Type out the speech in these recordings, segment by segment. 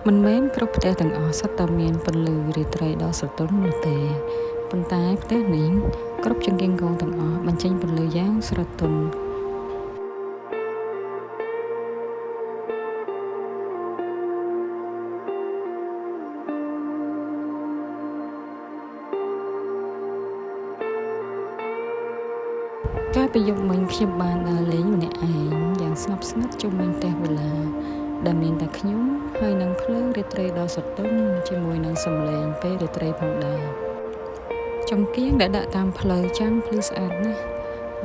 មិនមែនគ្រប់ផ្ទះទាំងអស់សុទ្ធតែមានពន្លឺរាត្រីដ៏ស្រទន់នោះទេប៉ុន្តែផ្ទះនេះគ្រប់ចង្កៀងគងទាំងអស់បញ្ចេញពន្លឺយ៉ាងស្រទន់ កាលពីយប់មិញខ្ញុំបានដើរលេងម្នាក់ឯងយ៉ាងស្ងប់ស្ងាត់ជុំវិញផ្ទះវិឡាដែលមានតែខ្ញុំហើយនិងភ្លើងរាត្រីដ៏ស្រទន់ជាមួយនឹងសំឡេងពេលរាត្រីផងដែរចង្កៀងដែលដាក់តាមផ្លូវចាំងភ្លឺស្អាតណាស់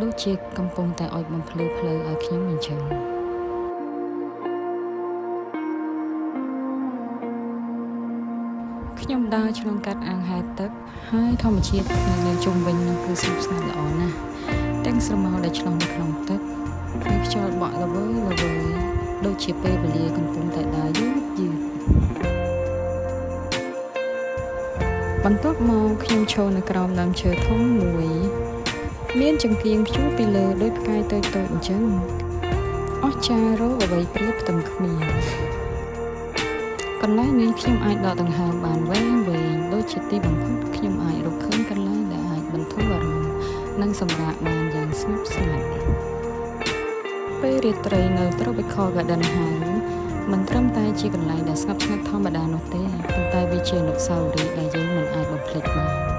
ដូចជាកំពុងតែអុជបំភ្លឺផ្លូវឲ្យខ្ញុំអញ្ចឹង ខ្ញុំដើរឆ្លងកាត់អាងហែលទឹកហើយធម្មជាតិនៅជុំវិញនោះគឺស្ងប់ស្ងាត់ល្អណាស់ទាំងស្រមោលដែលឆ្លុះនៅក្នុងទឹកហើយខ្យល់បក់ល្វើយល្វើយដូចជាពេលវេលាកំពុងតែដើរយឺតយឺតបន្ទាប់មកខ្ញុំឈរនៅក្រោមដើមឈើធំមួយ មានចង្កៀងព្យួរពីលើដូចផ្កាយតូចៗអញ្ចឹងអស្ចារ្យរកអ្វីប្រៀបផ្ទឹមគ្មាន កន្លែងនេះខ្ញុំអាចដកដង្ហើមបានវែងវែងដូចជាទីបំផុតខ្ញុំអាចរកឃើញកន្លែងដែលអាចបន្ធូរអារម្មណ៍និងសម្រាកបានយ៉ាងស្ងប់ស្ងាត់ពេលរាត្រីនៅ Tropical Garden House មិនត្រឹមតែជាកន្លែងដែលស្ងប់ស្ងាត់ធម្មតានោះទេប៉ុន្តែវាជាអនុស្សាវរីយ៍ដែលយើងមិនអាចបំភ្លេចបាន។